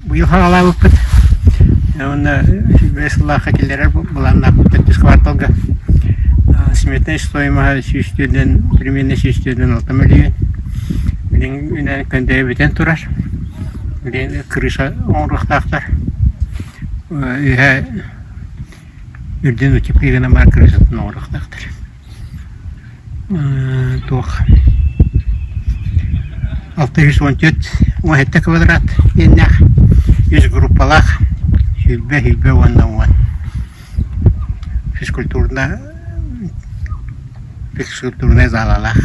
Быйыл хаалаабыппыт уонна сүүрбэ сыллаахха киллэрэр былааннаахпыт төрдүс кварталга сметнай стоимоһа 104 примерно 146 мөлүйүөн. Билигин көндөйө бүтэн турар. Билигин крыша оҥоруохтаахтар. Үөһэ үрдүн утепление гынан баар крышатын оҥоруохтаахтар. Туох 614 17 квадрат иэннээх үс группалаах 20 20 уонна 10 физкультурно физкультурнай залалаах.